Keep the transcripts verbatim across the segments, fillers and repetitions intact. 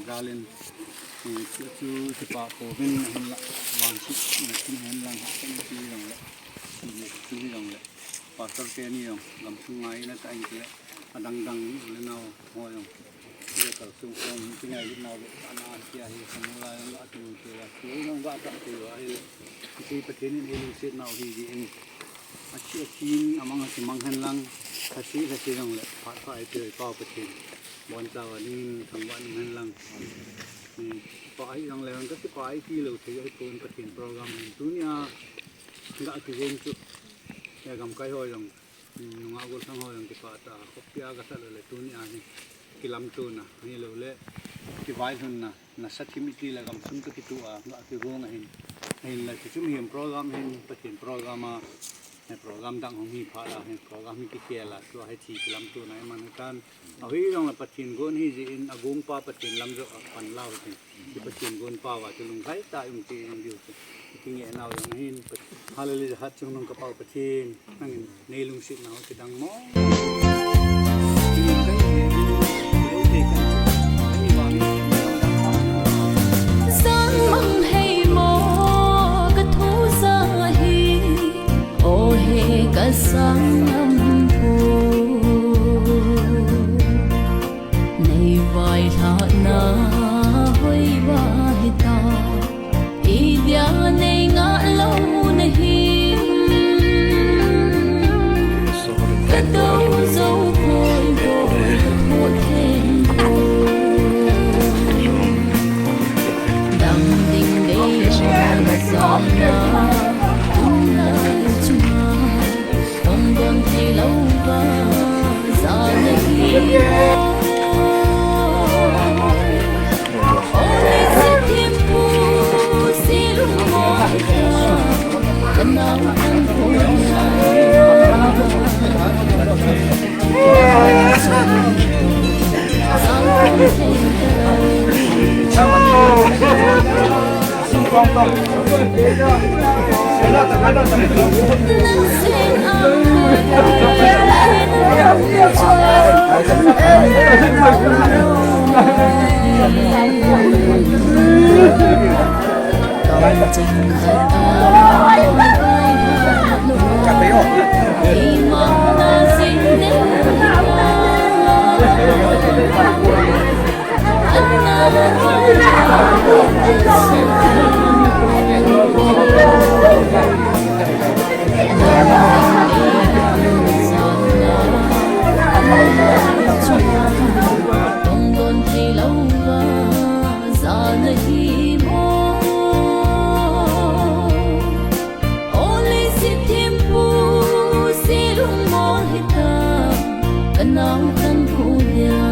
Dalin, eh, chu, chu, chu pa ko hin hin la, wan chu, na chu hin lang, ha, kan chu jong le, chu jong le, pastor te ni jong, gam chu ngai na ta in le, adang dang le nau, ho jong. Tia kalsong khom, tia ngailutnau le, ana tia hi, sangla jong, atu tia, tia jong, atu tia, tia Pathen in eilungsetnau hi, hi in. Athi, athi in, amang, athi mang hen lang, athi, athi jong le, phat pha, tia, Pau Pathen. Bonchauva dingin, thangvah in hen lang. Hmm, pa hi jong le, ka kipa hi ti lou, thei, hi pon Pathen program, hin tunia, ga kijen chu, ya gamkai ho jong. Nungah gollhang ho jong kipah tah a, khopia ka sah lou le tunia hi kilamtona, ahilou le kivailhunna, nasa thim iti le gamsung toh kitoh a, ga kigong ahin, ahin le kichum hiam program hin, Pathen program a, he program dang hung hi phat a, he program hi kikhel a, tua hi thi kilamtona iman hitan. Ahi jong le Pathen gon hi jeh in, agongpa Pathen lam joh a pan lau hitin. Pathen gon pau a chu lunglhai tah a um ti jong diu chu. Kinge nau jong ahin. Hallelujah, hatchungnung ka Pau Pathen. Nangin neilungsetnau chu dang mo. Sang mang hei mo ka thu sa hi. O he ka sang lam pu. Nei vailhahna hoi va hita, idia nei ngah lou na hi. Ka dou zou poi poi ka put theng poi. Dam ding dei na sa na tung lai chunga. Tong don thei lou va, za le hi. Ole se thim pu, se lung mo, ka nau kan ko ya. Sang thei lou. Ole se thim pu, se lung mo hita, ka nau kan ko ya.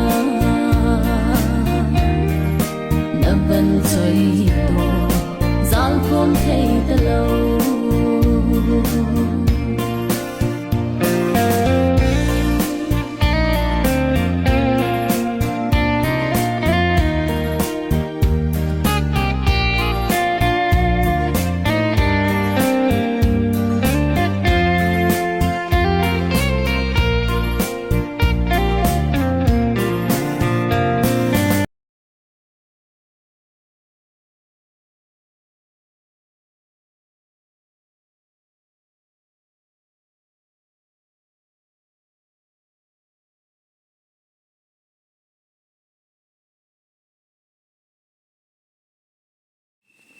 Na ban choi to, zal khom thei ta lou.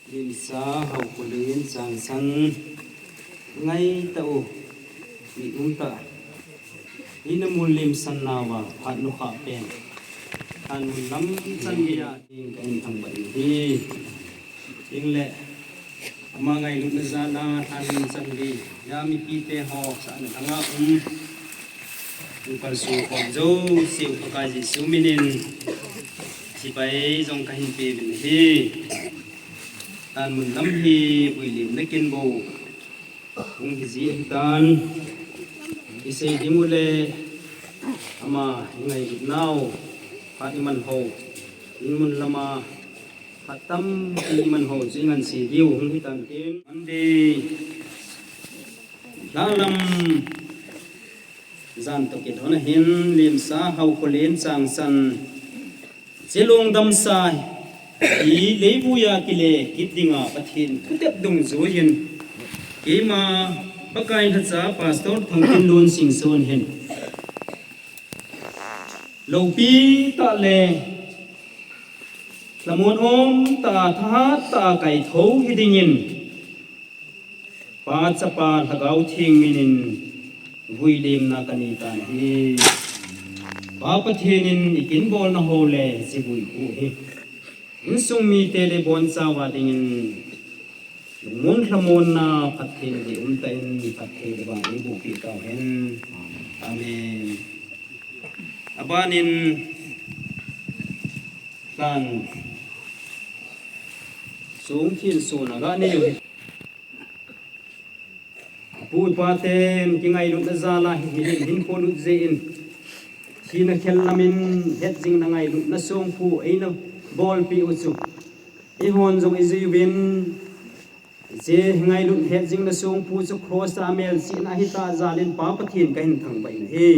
Limsa Haokholen Changsan ngai ta u, mi um ta. Ina mun limsan nauva phat nu kha pen. Tan mun lam chan gei a. Ing ka in thang ba in hi. Ing le. Ama ngailutna jal a tan mun chan gei a mipite ho sahna thanga um. Ing kalsu khom jouse u Pakai Jesu minin. Chibai jong kahin pe uvin ahi. Tan mun lam hi uilim na kin bou. Hung hi ji ahitan, i sei ding u le ama i ngailutnau, phat i man ho, in mun lama, phat tampi i man ho, chu i ngan sei diu hung hitan tin. Monday, lhalam, jan toh kit hon ahin, Limsa Haokholen Changsan, Chelong damsa hi leivuiya kile kit dinga Pathen thutep dungjuiyin, keima Pakai lhacha Pastor Thangtinlun Singson hin loupi tah le lhamon umtah, thahat tah kaithou hidingin Pa, Chapa, Lhagao Theng minin vuilemna kanei tan ahi. Pa Pathen in ikinbolna ho le chivui khu hi insung mite le bonchauva dingin lungmon lhamonna phatthei le umtah in phatthei le vang eiboh peh tauhen. Amen. Abanin lhan song thenso naga nei u hi. Pu ipa ten kingailutna jal a hi mihem hinkho lut jeh in thina khel lamin hetjingna ngailutna songphu eina bolpeh u chu eihon jong ijui uvin, hiche ngailut hetjingna songphu chu cross a melchihna ahitah jal in Pa Pathen kahin thangvah in ahi.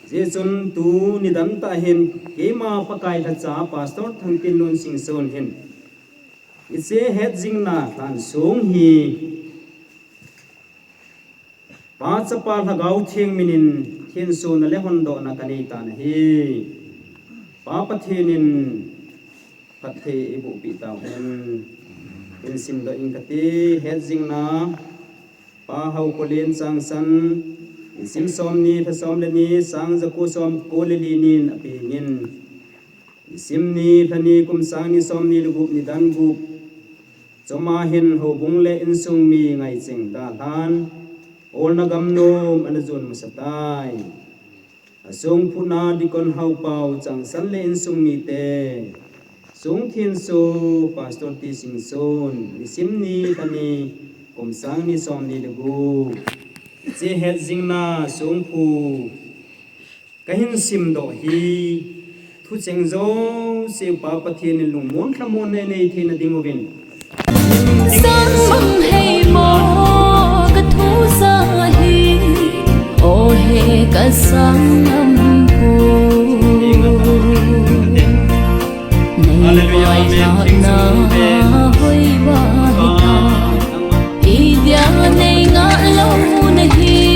Hijeh chun tuni dantah hin keima Pakai lhacha Pastor Thangtinlun Singson hin hiche hetjingna lhan song hi Pa, Chapa, Lhagao Theng minin thensona le hondohna kanei tan ahi. Pa Pathen in phatthei eiboh peh tauhen. Hin simdoh inge kati. Hetjingna Pa Haokholen changsan, nisim somni, lha som le ni, sang jako somko le li nin apengin, nisim ni, lha ni, kum sang ni somni le gup, nidan gup choma hin houbung le insung mi ngaicheng dalhan olna gamnom ana jon masatai. Asongphutna Deacon Haopao changsan le insung mite, song thenso Pastor T Singson, nisim ni, lha ni, kum sang ni somni le gup, hiche hetjingna songphu kahin simdoh hi thucheng jouse Pa Pathen in lungmon lhamonna einei theina dinguvin, Sangbang hei mo kathusa hi, o he kasangbang pu. Nei mai na hoi ba hita, idia nei ngah lou nahi.